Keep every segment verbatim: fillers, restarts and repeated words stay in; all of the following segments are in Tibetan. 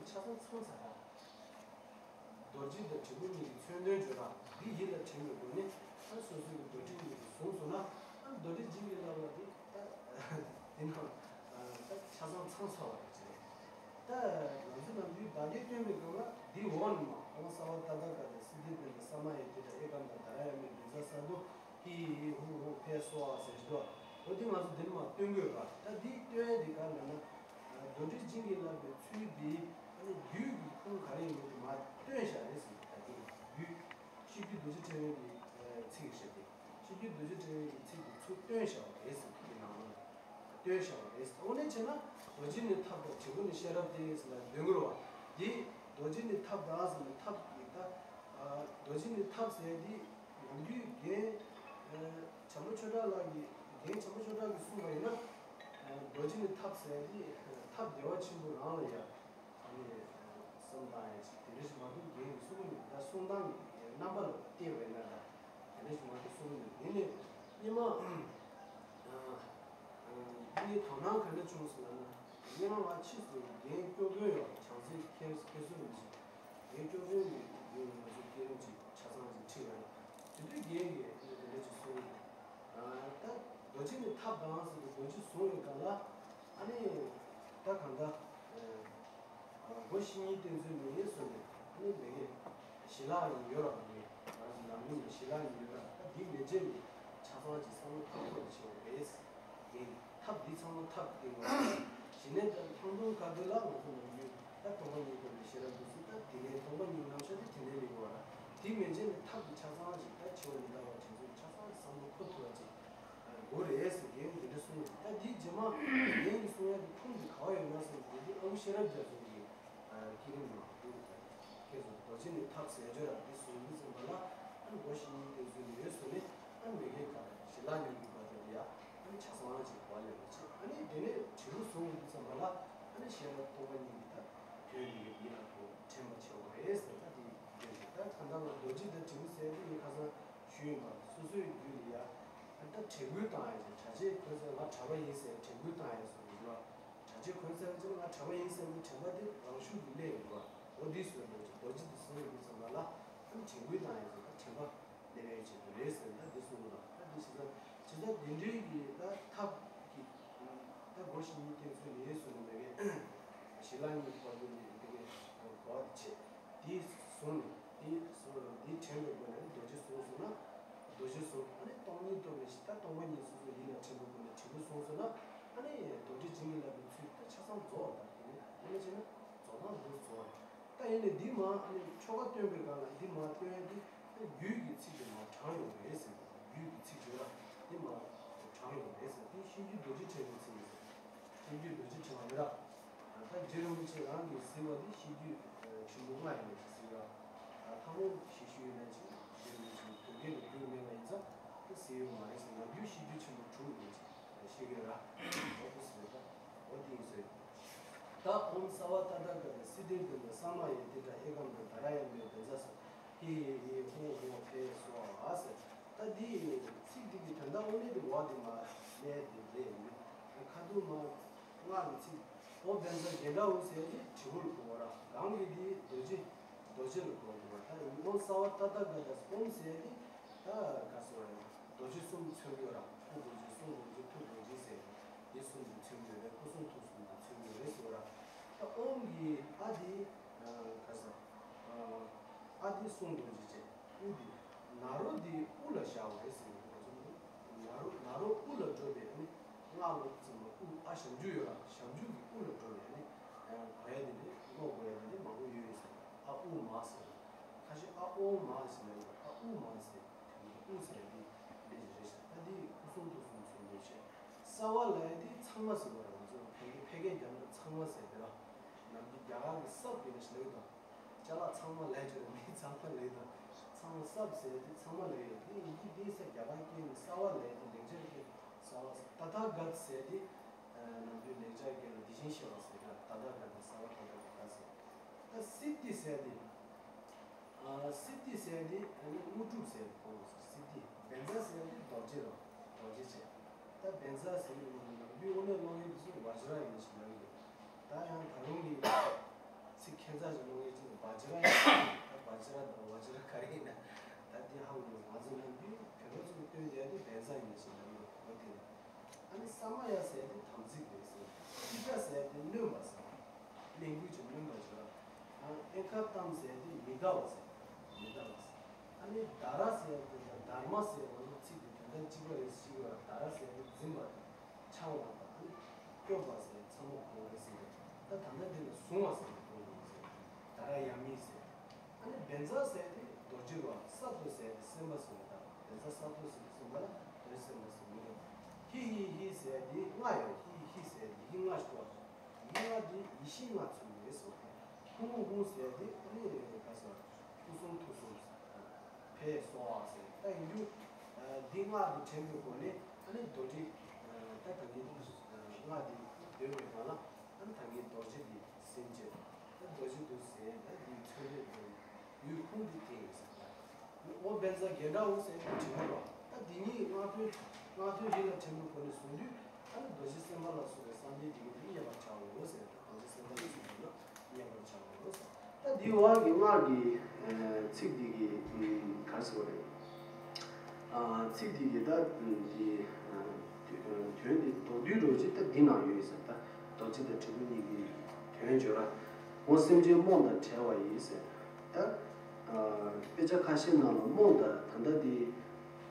ཆ་ཚང་ཚང་ཚར་ར། རྡོ་རྗེ་དང་དྲིལ་བུ་གཉིས་ཀྱི་མཚོན་དོན་བརྗོད་ར། འདི་ཡིད་ལ་དྲན་པའི་སྒོ་ནས་ད་སོ་སོའི་གི་རྡོ་དྲིལ་གཉིས་ཀྱིས་བཟུང་སོང་ན། ཨ་རྡོ་རྗེ་བྱིན་གྱིས་བརླབས་པ་འདི་ད་འདི་ནང་ད་ཆ་ཚང་ཚང་ཚར་བ་རེད་ཅེས། ད་ང་ཚོ་ནམ་རྒྱུན་བདག་བསྐྱེད་སྟོན་པའི་སྐབས་ལ་འདི་འོག་ནས་མ། ཨོཾ་སརྦ་ཏ་ཐཱ་ག་ཏ་སིདྡྷི་པཎྜི་ཏ་ས་མ་ཡ་ཏདྱ་ཨེ་ཀ་མནྟ་དྷཱ་ར་ཡ་མེ་བཛྲ་ས་ཏྭ། ཧི་ཧི་ཧུ་ཧུ་ཕཊ་སྭཱ་ཧཱ་ཟེར་གྱི་འདུག་འོ་དེ་ང་ཚོ་འདིར་མ་སྟོན་དགོས་པ། ད་འདི་སྟོན་ཡ་འདི་ག་ལ་ན། རྡོ་རྗེ་བྱིན་གྱིས་བརླབས་པའི་ཚུལ་འདི་ཨ་ནི་རྒྱུད་ཀྱི་ཁུངས་ག་རེ་ཡིན་མིན་དེ་མ་སྟོན་བཞག་རེད་ཟེར། ད་འདི་རྒྱུད་ཤེས་རྒྱུད་རྡོ་རྗེ་ཕྲེང་བའི་གི་ཚིག་རེད་དེ། ཤེས་རྒྱུད་རྡོ་རྗེ་ཕྲེང་བའི་གི་ཚིག་གི་ཚུལ་སྟོན་བཞག་པ་རེད་ཟེར། དེ་ནང་ལ་སྟོན་བཞག་པ་རེད། འོ་ནས་བྱས་ན་རྡོ་རྗེ་ནི་ཐབས་དང་དྲིལ་བུ་ནི་ཤེས་རབ་སྟེ་ཟེར་ལ་འདོན་དགོས་རེད་བ། འདི་རྡོ་རྗེ་ནི་ཐབས་དང་ཟེར་ནས་ཐབས་ཀྱི་ད། རྡོ་རྗེ་ནི་ཐབས་ཟེར་འདི། ནམ་རྒྱུན་རྒན་བྱམས་པ་ཆོས་གྲགས་ལགས་ཀྱིས། རྒན་བྱམས་པ་ཆོས་གྲགས་ཀྱིས་གསུངས་པ་ཡིན་ན། རྡོ་རྗེ་ནི་ཐབས་ཟེར་འདི་ཐབས་བདེ་བ་ཆེན་པོ་རང་ལ་ཡ། ཨ་ནི་བསམ་བཏང་ཡ་ཅིག་དེ་འདྲ་ཞིག་མ་གཏོགས་རྒན་གྱིས་གསུངས་ཀྱི་མེད། ད་གསུང་སྟངས་ཀྱི་རྣམ་པ་ལ་བལྟས་པ་ཡིན་ན། ད་དེ་འདྲ་ཞིག་མ་གཏོགས་གསུངས་ཀྱི་མེད། དེ་ནས་སྙེ་མ། ཨ་འདི་ནི་དོ་སྣང་ག་འདྲ་བྱུང་སོང་ལབ་ན། སྙེ་མ་ང་ཕྱིས་སུ་རྒན་སྐྱོ་ཕོད་ཡོད། བྱང་རྩེ་ཁྱེར་ཁྱེར་སོང་མི་ཤེས། རྒན་སྐྱོ་ཕོད་ནི་ཡོད་ནི་ང་ཚོ་སྐྱེ་རིམ་གྱི་ཆ་ཚང་ཅིག་ཁྲིད་ཡོད། དེ་དུས་རྒན་གྱིས་དེ་འདྲ་ཅིག་གསུངས་ཡོད། ད་རྡོ་རྗེ་ནི་ཐབས་དང་ཟེར་དུས་རྡོ་རྗེ་བཟུང་བའི་སྒང་ལ། ཨ་ནི་ད་གང་ལྟར། སྒོ་བཞི་གཉིས་སྟོན་ཚུལ་མེད་ཟེར་ནས་ཨ་ནི་མེད་གི། ཞི་ལྷག་ཡིན་ཡོད་ར་མེད། ང་ཚོ་ནམ་རྒྱུན་ནས་ཞི་ལྷག་ཡིན་ཡོད་ར། ད་འདི་མེད་བྱས་ནས་ཆ་ཚང་ཅིག་བསམ་བློ་ཐོག་ཐོག་བྱེད་དགོས་རེད། ཡིན། ཐབས་འདི་ཚང་མ་ཐབས་འདི་ངོ་། ཞི་གནས་དང་ལྷག་མཐོང་ཁ་ཐུག་ལ་ང་ཚོ་ནམ་རྒྱུན་ད་སྟོང་པ་ཉིད་རྟོགས་པའི་ཤེས་རབ་འདུག་ཟེར། ད་དེ་ནས་སྟོང་པ་ཉིད་རྣམ་གཞག་དེ་དེ་ནས་ལེན་དགོས་ར། འདི་མེད་བྱས་ནས་ཐབས་འདི་ཆ་ཚང་ཅིག་ད་འཆི་བ་མི་རྟག་པ་དེ་ཚོ་ཆ་ཚང་བསམ་བློ་འཁོར་ཐུབ་པ་ཅིག་དགོས་རེད་ཟེར། རྒན་འདི་འདྲ་གསུངས། ད་འདི་རྗེས་མ་རྒན་གྱིས་གསུང་ཡ་གི་ཁུངས་འདི་ག་བ་ཡོད་ན་ཟེར་ན། འདི་ཨ་ཁུ་ཤེས་རབ་རྒྱ་མཚོ་གི་བསྐྱེད་རིམ་ནང་འདུག་ཁྱེད་ཚོ་རྡོ་རྗེ་ནི་ཐབས་ཟེར་བརྗོད་ར་འདི་གསུང་འདི་ཙམ་པ་ལ། ཨ་ནི་སྒོ་བཞི་གཉིས་སྟོན་ཚུལ་ནི་ཡོད་ཟེར་ནས། ཨ་ནི་མེད་མཁན་ག་རེ་ཞི་ལྷག་གཉིས་ཀྱི་བར་དུ་ཡ། ཨ་ནི་ཆ་ཚང་ཅིག་གོ་ལེ་མ་བྱེད། ཨ་ནི་དེ་ནས་དྲིལ་བུ་བཟུང་འདི་ཙམ་པ་ལ། ཨ་ནི་ཤེས་རབ་སྟོང་པ་ཉིད་ཀྱི་ད་དོན་འདི་གི་ཡིད་ལ་དྲན་པ་བྱེད་དགོས་རེད་ཟེར། ད་འདི་ཡོད་ཅིག་ད་གང་ལྟར་ང་རྡོ་རྗེ་དང་དྲིལ་བུ་ཟེར་འདི་ངས་ཁ་སང་ཞུས་ཡིན་པ། སོ་སོའི་རྒྱུད་ལ་ཡ། ཨ་ད་དྲན་སྐུལ་བཏང་ཡ་ཅིག་གྲྭ་ཆས་གོན་ཚེ་ང་གྲྭ་པ་ཡིན་ཟེར་དྲན་སྐུལ་བཏང་ཡ་སོགས་ཡོད་ར། གྲྭ་ཆས་གོན་ཚར་རྗེས་ང་གྲྭ་པ་ཡིན་ཟེར་བའི་དྲན་པ་དེ་རང་ཤུགས་ཀྱིས་སླེབས་ཡོང་གི་རེད་བ། འོ་འདི་བཟོས་ནས་རྡོ་རྗེ་དེ་གསུང་ཡོང་དུས་ཙམ་པ་ལ། ཨ་ནི་དྲན་སྐུལ་བཏང་ཡོང་དུས་ད་དྲན་པ་སླེབས་ཡོང་ཆེད་དུ་རེད་ཟེར། ད་འདི་གསུངས་ལ། ད་འདི་བྱས་ཙང་བྱས་ཙང་འདི་འདྲའི་གི་ད་ཐབས་ཀྱི་ད་སྒོ་བཞི་གཉིས་སྟོན་ཚུལ་ལས་གསུངས་ནས་མེད་པའི་ཞི་ལྷག་གཉིས་བར་དུ་ནས་འདི་གའི་གོ་བ་དེ་ཆེ། དེ་གསུངས་ནས་དེ་གསུངས་ནས་དེ་དྲན་པའི་སྒོ་ནས་རྡོ་རྗེ་གསུངས་སོང་ན། རྡོ་རྗེ་གསུངས། ཨ་ནི་སྟོང་ཉིད་རྟོགས་པའི་ད་སྟོང་པ་ཉིད་སོ་སོ་ཡིད་ལ་དྲན་པའི་སྒོ་ནས་དྲིལ་བུ་གསུངས་སོང་ན། ཨ་ནི་རྡོ་རྗེ་བྱིན་གྱིས་བརླབས་པའི་ཚུལ་ད་ཆ་ཚང་རྫོགས་པ་དང་། དེ་ནས་དེ་ནས་བྱས་ན་རྫོགས་སྟངས་འདི་རྫོགས་པ་རེད། ད་ཡིན་ནའི་འདི་མ་ཨ་ནི་ཆོ་ག་སྟོན་པའི་སྒང་ལ་འདི་མ་སྟོན་ཡ་འདི་རྒྱུད་ཀྱི་ཚིག་དེ་མ་དྲངས་ཡོང་རེད་ཟེར། རྒྱུད་ཀྱི་ཚིག་དེ་ལ་འདི་མ་དྲངས་ཡོང་རེད་ཟེར། དེ་ཤེས་རྒྱུད་རྡོ་རྗེ་ཕྲེང་བའི་ཚིག་ཡིན་ཟེར། ཤེས་རྒྱུད་རྡོ་རྗེ་ཕྲེང་བ་ཡིན་ར། ད་རྗེ་རིན་པོ་ཆེ་རང་གིས་གཟིགས་པ་དེ་ཤེས་རྒྱུད་ཆེན་པོ་ལྔ་ཡིན་ནས་གཟིགས་ར། ད་ལྷག་མོ་ཞིག་ཞུས་ཡོད་ན་ཅིག་རྗེ་རིན་པོ་ཆེ་བོད་སྐད་ལ་བསྒྱུར་མེད་པ་ཡིན་ཙང་དེ་གཟིགས་ཡོད་མ་རེད་ཟེར། ནམ་རྒྱུན་ཤེས་རྒྱུད་ཆེན་པོ་དྲུག་ཡིན་ཅིག་ཤེས་ཀྱི་ར། འོ་དེ་ཟེར་ད། འོ་དེ་ཡིན་ཟེར། ད་ཨོཾ་སརྦ་ཏ་ཐཱ་ག་ཏ་སིདྡྷི་པཎྜི་ཏ་ས་མ་ཡ་ཏདྱ་ཨེ་ཀ་མནྟ་དྷཱ་ར་ཡ་མེ་བཛྲ་ས་ཧི་ཧི་ཧུ་ཧུ་ཕཊ་སྭཱ་ཧཱ་ཟེར། ད་འདི་ཚིག་འདི་གི་དོན་དག་དངོས་གནས་དེ་འོ་དེ་མ་ལས་དེ་རེད། ཁ་ཐུག་མ་སྔགས་ཀྱི་ཚིག་ཨོཾ་བཛྲ་གྷནྟྲཱ་ཧཱུྃ་ཟེར་དེ་དྲིལ་བུ་ལ་གོ་བ་ར། གང་གི་དེ་རྡོ་རྗེ་རྡོ་རྗེ་ལ་གོ་དགོས་པ། ད་ཨོཾ་སརྦ་ཏ་ཐཱ་ག་ཏ་ཨོཾ་ཟེར་དེ་ད་ག་ཟེར་བ་རེད། རྡོ་རྗེ་གསུམ་མཚོན་གྱི་ཡོད་ར། སྐུ་རྡོ་རྗེ་གསུང་རྡོ་རྗེ་ཐུགས་རྡོ་རྗེ་ཟེར། དེ་གསུམ་དེ་མཚོན་གྱི་ཡོད་རེད། སྐུ་གསུང་ཐུགས་གསུམ་དེ་མཚོན་གྱི་ཡོད་རེད་ཟེར་བ་ར། ད་ཨོཾ་གི་ཨ་དེ་ག་ཟེར། ཨ་དེ་གསུང་རྡོ་རྗེ་བྱས། དབུ་དེ་ན་རོ་དེ་དབུ་ལ་བཞག་པ་རེད་ཟེར་གྱི་འདུག་ང་ཚོ་ན་རོ་ན་རོ་དབུ་ལ་འགྲོ་བའི་ཨ་ནི་སྔགས་ཀློག་ཙམ་པ་དབུ། ཨ་ཞབས་འཇུག་ཡོད་ར། ཞབས་འཇུག་གི་དབུ་ལ་འགྲོ་བའི་ཨ་ནི་གོ་ཡ་དེ་འདྲ་ཀློག་དགོས་ཡ་དེ་འདྲ་མང་པོ་ཡོད་ཡོད་ཟེར། ཨ་དབུ་མ་ཟེར། ཁ་ཤས་ཨ་ཨོ་མ་ཟེར་ལ་ཡོད། ཨ་དབུ་མ་ཟེར། དེ་ནི་དབུ་ཟེར་དེ་འདྲ་ཞིག་རེད་ཤག་ད་དེ་སྐུ་གསུང་ཐུགས་གསུམ་མཚོན་དགོས་ཤག་སརྦ་ལབ་ཡ་དེ་ཚང་མ་ཟེར་བ་རེད། ང་ཚོ་བོད་སྐད་ཕལ་སྐད་རྒྱབ་ན་ཚང་མ་ཟེར་དེ་ར། ནམ་རྒྱུན་རྒྱ་གར་གྱི་སབ་ཡིན་ན་ཞིག་ལབ་ཡོད་དོ། ཅ་ལག་ཚང་མ་ལབ་ཀྱི་རེད། མི་ཚང་མ་ལབ་ཡོད་དོ། ཚང་མ་སབ་ཟེར་དེ་ཚང་མ་ལབ་ཡོད། དེ་ཡིན་གྱི་དེ་ས་རྒྱ་གར་སྐད་ནས་སརྦ་ལབ་ཡ་དེ་ལེགས་སྦྱར་སྐད་སརྦ། ཏ་ཐཱ་ག་ཏ་ཟེར་དེ་ནམ་རྒྱུན་ལེགས་སྦྱར་སྐད་ལ་དེ་བཞིན་གཤེགས་པ་ཟེར་གྱི་ར། ཏ་ཐཱ་ག་ཏ་སརྦ་ཏ་ཐཱ་ག་ཏ་ཟེར། ད་སིདྡྷི་ཟེར་དེ། ཨ་སིདྡྷི་ཟེར་དེ་ཨ་ནི་དངོས་གྲུབ་ཟེར་དེ་གོ་དགོས་ཟེར། སིདྡྷི། བཛྲ་ཟེར་དེ་རྡོ་རྗེ་ར། རྡོ་རྗེ་བྱས། ད་བཛྲ་ཟེར་ནི་ནམ་རྒྱུན་དངོས་གནས་ཀློག་མཁན་དེ་ཚོས་བཛྲ་ཡིན་ཞེས་ལབ་ཡོད། ད་ཡང་ད་རུང་གི་ཚིག་ བཛྲ་ཡ། ད་བཛྲ་དང་བཛྲ་ག་རེ་ཡིན་ན། ད་དེ་ཧ་གོ། ང་ཚོ་ནམ་རྒྱུན་བོད་པ་ཚོ་སྟོན་བསྡད་དེ་བཛྲ་ཡིན་ཞེས་ལབ་ཡོད། འོ་དེ་རེད། ཨ་ནི་ས་མ་ཡ་ཟེར་དེ་དམ་ཚིག་རེད་ཟེར། ཏི་ཀྲ་ཟེར་དེ་གནོན་པ་ཟེར། ལས་འགུལ་གྱི་གནོན་པ་བྱེད་པ། ཨ། ཨེ་ཁ་ཏམ་ཟེར་དེ་མི་དགའ་བ་ཟེར། མི་དགའ་བ་ཟེར། ཨ་ནི་དྷ་ར་ཟེར་དེ་དང་དྷརྨ་ཟེར་བ་ནི་ཚིག་དེ་དོན་དག་གཅིག་པ་རེད། གཅིག་པ། དྷ་ར་ཟེར་དེ་འཛིན་པ་དང་། འཆང་བ་དང་། ཨ་ནི་སྐྱོབ་པ་ཟེར་ཚང་མ་གོ་བ་རེད་ཟེར། ད་ད་ལྟ་འདི་ལ་བཟུང་བ་ཟེར་གོ་བ་རེད་ཟེར། དྷ་ར་ཡ་མི་ཟེར། ཨ་ནི་བཛྲ་ཟེར་དེ་རྡོ་རྗེ་རེད་པ། ས་རྡོ་ཟེར་དེ་སེམས་དཔའ་ཟེར་བ་དང་། བཛྲ་ས་རྡོ་ཟེར་དེ་སེམས་དཔའ་ལ་རྡོ་རྗེ་སེམས་དཔའ་ཟེར་མི་འདུག་ཧི་ཧི་ཧི་ཟེར་དེ་སྔགས་ཡོད། ཧི་ཧི་ཟེར་དེ་ཧི་སྔགས་ཤོག་ཡིན་ང་འདི་ཡེ་ཤེས་ལྔ་ཚུད་མེད་སོགས། ཧུང་ཧུང་ཟེར་དེ་ཨ་ནི་ག་ཟེར། ཐུགས་གསུམ་ཐུགས་གསུམ་ཕེ་སོགས་ཟེར། ད་ཡིན་རྒྱུ་འདི་སྔགས་འདི་དྲན་པའི་སྒོ་ནས་ཨ་ནི་རྡོ་རྗེ། ད་ད་གིན་སྔགས་འདི་འདོན་པའི་སྒང་ལ་ཨ་ནི་ད་གིན་རྡོ་རྗེ་འདི་ཟིན་བྱས། ད་རྡོ་རྗེ་འདུག་ཟེར། ད་འདི་མཚོན་དོན་འདི་ཡུལ་ཁུངས་འདི་དེ་ཡིན་ཟེར། ད་ཨོཾ་བཛྲ་གྷནྟ་ཧཱུྃ་ཟེར་དེ་དྲན་པ། ད་འདི་ཉིད་སྔགས་དོན། སྔགས་དོན་ཡིད་ལ་དྲན་པའི་སྒོ་ནས་བཟུང་དུས། ཨ་ནི་རྡོ་རྗེ་སེམས་དཔའ་ལ་སོགས་པའི་སངས་རྒྱས་འདི་ཉིད་དུ་མཉེས་པར་བྱའོ་ཟེར། རྡོ་རྗེ་སེམས་དཔའ་ལ་སོགས་པ་ལ་མཉེས་པར་བྱའོ་ཟེར། ད་འདི་བར་གྱི་སྔགས་ཀྱི་ཚིག་འདི་གི་ག་རེ་ཟེར་དགོས་རེད། ཚིག་འདི་གི་ད་འདི་དོན་འདི་མདོར་བསྡུས་རོགས་ཅིག་ད་འདི་ནང་ཡོད་ཟེར། ད་རྡོ་རྗེ་དང་དྲིལ་བུ་གཉིས་ཀྱི་དོན་བརྗོད་ར། འོ་སེམས་ཅན་རྨོངས་དང་བྲལ་བ་ཡིས་ཟེར། ད་དཔེ་ཆ་ཁ་ཤས་ནང་ལ་རྨོངས་དང་ད་ལྟ་འདི་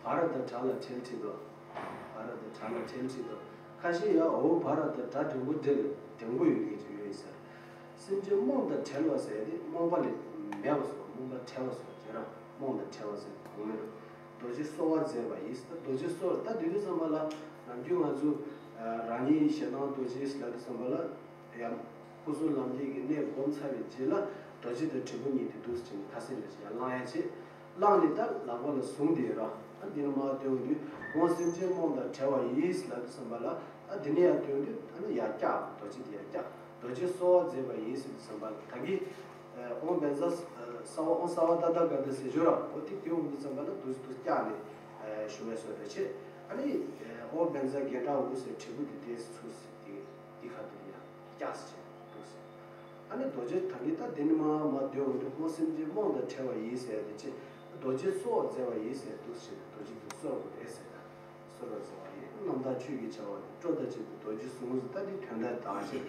བ་ར་ད་དྲ་ལ་བྲལ་བྲིས་འདུག་བ་ར་ད་དྲ་ལ་བྲལ་བྲིས་འདུག་ཁ་ཤས་ཡ་འོ་བ་ར་ད་དྲ་འགྲེང་བུ་འདྲེ་ལ་འགྲེང་བུ་ཡོད་མཁན་ཅིག་ཡོད་ཡིན་ཟེར། སེམས་ཅན་རྨོངས་དང་བྲལ་བ་ཟེར་དེ་རྨོངས་པ་ལས་མེད་པ་སོགས། རྨོངས་པ་བྲལ་བ་སོགས་བྱས་ར། རྨོངས་དང་བྲལ་བ་ཟེར་གོ་མེད་རུང་། རྡོ་རྗེ་གསོལ་བ་མཛད་པ་ཡིས། ད་རྡོ་རྗེ་གསོལ། ད་དེ་དུས་ཙམ་པ་ལ་ནམ་རྒྱུན་ང་ཚོ་རང་ཉིད་ཞེ་སྡང་རྡོ་རྗེ་ལབ་དུས་ཙམ་པ་ལ། ཡང་སྐུ་གསུམ་ལམ་འཁྱེར་གྱི་གནད་བསྒོམས་ཚར་བའི་རྗེས་ལ་རྡོ་རྗེ་དང་དྲིལ་བུ་གཉིས་དེ་འདུག་སེ་བྱས་ནས་ཁ་ཟས་ལ་ཡར་བླངས་ཡ་བྱེད། བླངས་ནས་ད་ལག་པ་ལ་བཟུང་སྟེ་ར། ཨ་འདི་ནས་མར་བཏོན་དུས་འོ་སེམས་ཅན་རྨོངས་དང་བྲལ་བ་ཡིས་ལབ་དུས་ཙམ་པ་ལ། ཨ་འདི་ནས་ཡར་བཏོན་དུས་ཨ་ནི་ཡར་བཀྱག་རྡོ་རྗེ་དེ་ཡར་བཀྱག་རྡོ་རྗེ་གསོལ་བ་མཛད་པ་ཡིས་ཟེར་དུས་ཙམ་པ་ལ་ད་གིན་ཨོཾ་བཛྲ་ས་ཝ་ཨོཾ་སརྦ་ཏ་ཐཱ་ག་ཏ་ཟེར་ཞོར་ར། འོ་དེ་དེ་འོང་དུས་ཙམ་པ་ལ་རྡོ་རྗེ་དེ་བཀྱག་ནས་ཞུ་བའི་བཟོ་འདྲ་བྱེད། ཨ་ནི་ཨོཾ་བཛྲ་གྷནྟ་ཧཱུྃ་ཟེར་དྲིལ་བུ་དེ་དེ་ཚུར་ཟེར་དེ་དེ་ཁ་ཐུག་ཡ། སྐྱག་སེ་བྱས་འདུག་ཟེར། ཨ་ནི་རྡོ་རྗེ་ད་གིན་ད་དེ་ནས་མར་མར་བཏོན་འོང་དུས་འོ་སེམས་ཅན་རྨོངས་དང་བྲལ་བ་ཡིས་ཟེར་དེ་ཅི། རྡོ་རྗེ་གསོལ་བ་མཛད་པ་ཡིས་ཟེར་འདུག་ཟེར། རྡོ་རྗེ་དེ་གསོལ་བ་རེད་ཟེར། ད་གསོལ་བ་མཛད་པ་ཡིས། རྣམ་དག་ཆོས་ཀྱི་བྱ་བ་ཡིས། སྤྲོ་དང་བཅས་པའི་རྡོ་རྗེ་གཟུངས་ཟེར། ད་དེ་དོན་དག་དག་ཅིག་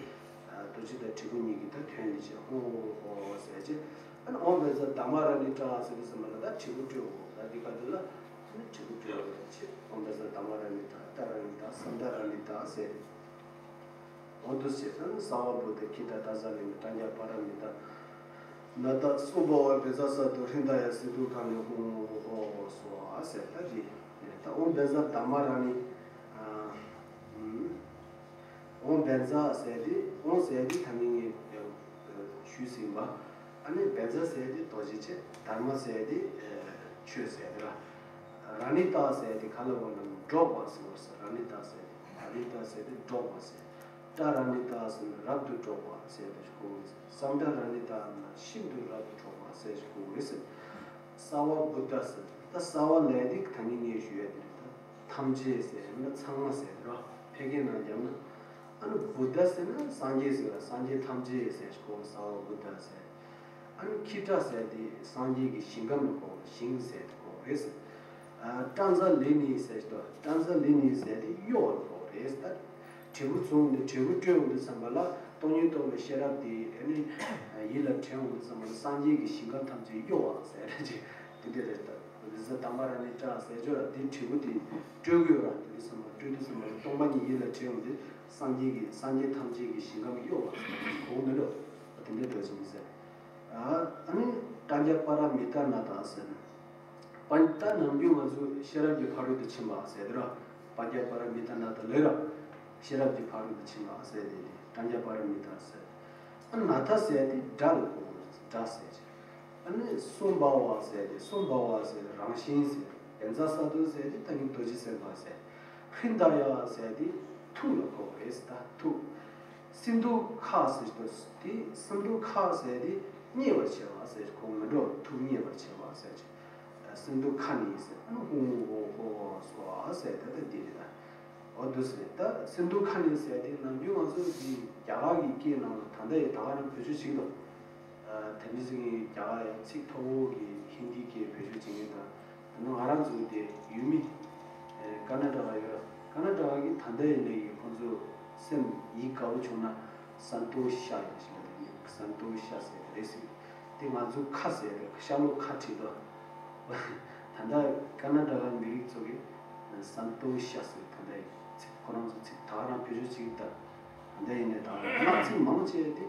རྡོ་རྗེ་དང་དྲིལ་བུ་གཉིས་ཀྱི་ད་དོན་འདི་བྱས། ཧོ་ཧོ་ཧོ་ཧོ་ཟེར་ཅིག་ཨ་ནི་ཨོཾ་བཛྲ་དྷརྨ་རཱ་ཎི་ཏྲཱ་ཟེར་དུས་ཙམ་པ་ལ་ད་དྲིལ་བུ་སྤྲོད་དགོས། ད་འདི་ག་དུས་ལ་ཨ་ནི་དྲིལ་བུ་སྤྲོད་དགོས་ཅིག་ཨོཾ་བཛྲ་དྷརྨ་རཱ་ཎི་ཏྲཱ། ཏཱ་རཱ་ཎི་ཏཱ། སཾ་བུདྡྷ་རཱ་ཎི་ཏཱ་ཟེར། འོ་འདུག་སེ་བྱས་ཙང་ས་ཝ་བུདྡྷ་ཁྱི་ཏྲ་ཏ་ཛ་ལི་ནི་པྲཛྙཱ་པཱ་ར་མི་ཏཱ། ན་ད་སྭ་བྷཱ་ཝ་བཛྲ་ས་ཏྭ། ཧྲྀ་ད་ཡ་སིནྡྷུ་ཁ་ནི་ཧཱུྃ་ཧོཿ་ཧོཿ་སྭཱ་ཧཱ་ཟེར། ད་འདི་ད་ཨོཾ་བཛྲ་དྷརྨ་རཱ་ཎི། ཨ་ཨོཾ་བཛྲ་ཟེར་དེ་ཨོཾ་ཟེར་དེ་ད་ངས་ངས་ཞུས་ཟིན་པ། ཨ་ནི་བཛྲ་ཟེར་དེ་རྡོ་རྗེ་བྱས། དྷརྨ་ཟེར་དེ་ཆོས་ཟེར་དེ་ར། རཱ་ཎི་ཏཱ་ཟེར་དེ་ག་ལ་བ་ན་འགྲོགས་པ་ཟེར་བ་ཟེར། རཱ་ཎི་ཏཱ་ཟེར་དེ་རཱ་ཎི་ཏཱ་ཟེར་དེ་འགྲོགས་པ་ཟེར། ཏཱ་རཱ་ཎི་ཏཱ་ཟེར་ན་རབ་ཏུ་འགྲོགས་པ་ཟེར་དེ་གོ་གི་ཟེར། སཾ་བུདྡྷ་རཱ་ཎི་ཏཱ་ན་ཤིན་ཏུ་རབ་ཏུ་འགྲོགས་པ་ཟེར་གོ་གི་ཟེར། སྭ་བྷཱ་བུདྡྷ་ཟེར། ད་སྭ་བྷཱ་ལས་དེ་ད་ངས་ངས་ཞུ་ཡ་དེ་རེད། ད་ཐམས་ཅད་ཟེར་ན་ཚང་མ་ཟེར་དེ་ར། ཕལ་སྐད་ནང་བརྒྱབ་ན། ཨ་ནི་བུདྡྷ་ཟེར་ན་སངས་རྒྱས་ཟེར་བ། སངས་རྒྱས་ཐམས་ཅད་ཟེར་གོ། སྭ་བྷཱ་བུདྡྷ་ཟེར། ཨ་ནི་ཁྱི་ཏྲ་ཟེར་དེ་སངས་རྒྱས་ཀྱི་ཞིང་ཁམས་ལ་གོ། ཞིང་ཟེར་དེ་གོ་རེད་ཟེར། ཨ་ཏྲཛ་ལི་ནི་ཟེར་དེ། ཏྲཛ་ལི་ནི་ཟེར་དེ་གཡོ་བ་ལ་གོ་རེད་ཟེར། ད་དྲིལ་བུ་བཟུང་ནས་དྲིལ་བུ་སྤྲོད་འོང་དུས་ཙམ་པ་ལ་སྟོང་ཉིད་རྟོགས་པའི་ཤེས་རབ་དེ་ཨ་ནི་ཡིད་ལ་དྲན་འོང་དུས་ཙམ་པ་ལ་སངས་རྒྱས་ཀྱི་ཞིང་ཁམས་ཐམས་ཅད་གཡོ་བ་ཟེར་རེད་ཅེས་དེ་འདྲ་རེད། ད་བཛྲ་དྷརྨ་རཱ་ཎི་ཏྲ་ཟེར་ཅོག་ར་དེ་དྲིལ་བུ་དེ་སྤྲོད་དགོས་ར། དེ་དུས་ཙམ་པ་སྤྲོད་དུས་ཙམ་པ་ལ་སྟོང་པ་ཉིད་ཡིད་ལ་དྲན་འོང་དུས་སངས་རྒྱས་ཀྱི་སངས་རྒྱས་ཐམས་ཅད་ཀྱི་ཞིང་ཁམས་གཡོ་བ་ཟེར་གོ་མི་འགྲོ། དེ་འདྲ་འགྲོ་ཅིག་ཟེར། ཨ་ནི་པྲཛྙཱ་པཱ་ར་མི་ཏཱ་ན་ད་ཟེར་ན། པ་ད་ནམ་རྒྱུན་ང་ཚོ་ཤེས་རབ་ཀྱི་ཕ་རོལ་ཏུ་ཕྱིན་པ་ཟེར་དེ་ར། པྲཛྙཱ་པཱ་ར་མི་ཏཱ་ན་ད་ལས་ར། ཤེས་རབ་ཀྱི་ཕ་རོལ་ཏུ་ཕྱིན་པ་ཟེར་དེ་དེ་པྲཛྙཱ་པཱ་ར་མི་ཏཱ་ཟེར། ཨ་ན་ད་ཟེར་དེ་དགྲ་ལ་གོ་དགྲ་ཟེར། ཨ་ནི་སྭ་བྷཱ་ཝ་ཟེར་དེ་སྭ་བྷཱ་ཝ་ཟེར་རང་བཞིན་ཟེར། བཛྲ་སཏྭ་ཟེར་དེ་ད་ངའི་རྡོ་རྗེ་སེམས་དཔའ་ཟེར། ཧྲྀ་ད་ཡ་ཟེར་དེ་ཐུགས་ལ་གོ་རེད་ཟེར། ད་ཐུགས། སིནྡྷུ་ཁ་ཟེར་དུས་དེ་སིནྡྷུ་ཁ་ཟེར་དེ་མཉེས་པར་བྱེད་པ་ཟེར་གོ་མི་འགྲོ། ཐུགས་མཉེས་པར་བྱེད་པ་ཟེར་ཅིག་སིནྡྷུ་ཁ་ནི་ཟེར། ཨ་ནི་ཧཱུྃ་ཧོཿ་ཧོཿ་སྭཱ་ཧཱ་ཟེར་དེ་ད་འདི་རེད་ད། འོ་འདུག་ཟེར། ད་སིནྡྷུ་ཁ་ནི་ཟེར་དེ་ནམ་རྒྱུན་ང་ཚོ་འདི་རྒྱ་གར་གྱི་སྐད་ནང་ལ་ད་ལྟ་ཡི་ད་ག་རང་བེད་སྤྱོད་བྱེད་ཀྱི་འདུག་དེ་འདྲ་ཟིག་གི་རྒྱ་གར་ཡང་ཚིག་མཐོ་བོ་གི་ཧིན་དི་སྐད་བེད་སྤྱོད་བྱེད་མཁན་དང་། ད་ནི་ང་རང་ཚོ་དེ་ཡུལ་མི་ཀར་ནཱ་ཊ་ཀ་ཡོད་ར། ཀར་ནཱ་ཊ་ཀ་གི་ད་ལྟ་ཡིན་ནའི་གི་ཁོང་ཚོ་སེམས་ཡིད་དགའ་བོ་བྱུང་ན་སན་ཏོ་ཤ་ཡིན་ཞེས་ལབ་དེ་ནི་སན་ཏོ་ཤ་ཟེར་རེད་ཟེར། དེ་ང་ཚོ་ཁ་ཟེར་རེད། ཤ་ལོ་ཁ་བྲིས་དོ། ད་ལྟ་ཀར་ནཱ་ཊ་ཀ་མི་རིགས་ཚོ་གི་སན་ཏོ་ཤ་ཟེར། ད་ལྟ་ཡི་ཚིག་ཁོ་རང་ཚོ་ཚིག་ད་ག་རང་བེད་སྤྱོད་བྱེད་ཀྱི་ད། ད་ལྟ་ཡིན་ནའི་ད་ག་རང་ཚིག་མང་ཆེ་དེ་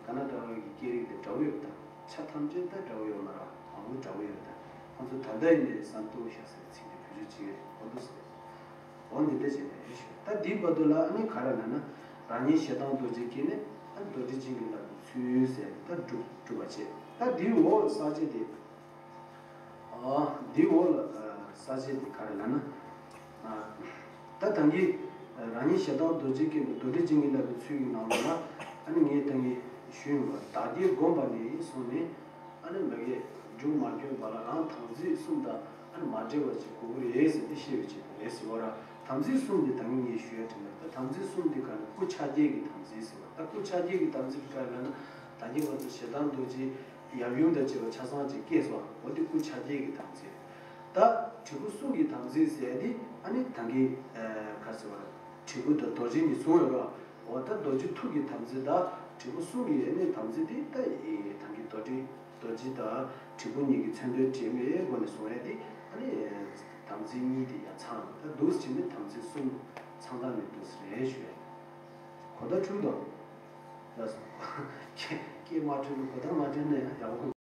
ཀར་ནཱ་ཊ་ཀ་གི་སྐད་རིགས་དེ་འདྲ་བོ་ཡོད་ད། ཆ་ཐམས་ཅད་ད་འདྲ་བོ་ཡོད་མ་ར། མང་པོ་འདྲ་བོ་ཡོད་ད། ཁོང་ཚོ་ད་ལྟ་ཡིན་ནའི་སན་ཏོ་ཤ་ཟེར་ཚིག་དེ་བེད་སྤྱོད་བྱེད་ཀྱི་རེད། འོ་འདུག་ཟེར། འོ་འདི་འདྲ་བྱས་ནས་ཞུ། ད་འདིའི་བར་དུ་ལ་ཨ་ནི་ག་རེ་ལབ་ན། རང་ཉིད་ཞེ་སྡང་རྡོ་རྗེ་སྐྱེས་ནས་ཨ་རྡོ་རྗེ་འཆང་གིས་བསླབ་པའི་ཚུལ་ཟེར་ད་སྒྲུབ་སྒྲུབ་པ་བྱས། ད་འདིའི་འོག་ས་བཅད་དེ། ཨ་འདིའི་འོག་ལ་ས་བཅད་དེ་ག་རེ་ལབ་ན། ད་ད་གིན་རང་ཉིད་ཞེ་སྡང་རྡོ་རྗེ་སྐྱེས་ནས་རྡོ་རྗེ་འཆང་གིས་བསླབ་པའི་ཚུལ་གྱི་ནང་ལོགས་ལ་ཨ་ནི་ངས་ད་གིན་ཞུས་ཡོང་བ། བདག་བསྐྱེད་བསྒོམས་པ་ནས་བཟུང་ནས། ཨ་ནི་མ་གི་མཇུག་མ་སྐྱོན་པ་ལ་རང་དམ་ཚིག་གསུམ་དང་ཨ་ནི་མ་བྲལ་བ་ཅིག་དགོས་ཀྱི་རེད་ཟེར་ཏེ་བཤད་པའི་ཆེད་དུ་རེད་ཟེར་བ་ར། དམ་ཚིག་གསུམ་དེ་ད་གིན་ངས་ཞུ་ཡ་དྲན་ལ། ད་དམ་ཚིག་གསུམ་དེ་ག་ནི་སྐུ་ཕྱག་རྒྱའི་གི་དམ་ཚིག་ཟེར་བ། ད་སྐུ་ཕྱག་རྒྱའི་གི་དམ་ཚིག་དེ་ག་རེ་ལབ་ན། ད་གིན་ང་ཚོ་ཞེ་སྡང་རྡོ་རྗེ་ཡབ་ཡུམ་དང་བཅས་པ་ཆ་ཚང་ཅིག་སྐྱེས་སོང་། འོ་དེ་སྐུ་ཕྱག་རྒྱའི་གི་དམ་ཚིག། ད་དྲིལ་བུ་གསུམ་གྱི་དམ་ཚིག་ཟེར་དེ་ཨ་ནི་ད་གིན་ག་ཟེར་བ། དྲིལ་བུ་དང་རྡོ་རྗེ་གཉིས་གསུངས་ཡོད་ར། འོ་ད་རྡོ་རྗེ་ཐུགས་ཀྱི་དམ་ཚིག་དང་དྲིལ་བུ་གསུམ་གྱི་ཨ་ནི་དམ་ཚིག་དེ་ད་ད་གིན་རྡོ་རྗེ་རྡོ་རྗེ་དང་དྲིལ་བུ་གཉིས་ཀྱི་མཚོན་དོན་འགྲེལ་བའི་སྒོ་ནས་གསུང་ཡ་དེ་ཨ་ནི་དམ་ཚིག་གཉིས་དེ་ཡ་ཚང་། ད་འདུག་སེ་བྱས་ནས་དམ་ཚིག་གསུམ་ཚང་དག་ནས་འདུག་སེ་རེད་ཞུ་ཡ། གོ་བརྡ་འཕྲོད་དོ། ལགས་སོ། སྐད་མ་འཕྲོད་ན་གོ་བརྡ་མ་འཕྲོད་ན་ཡང་ཡག་པོ།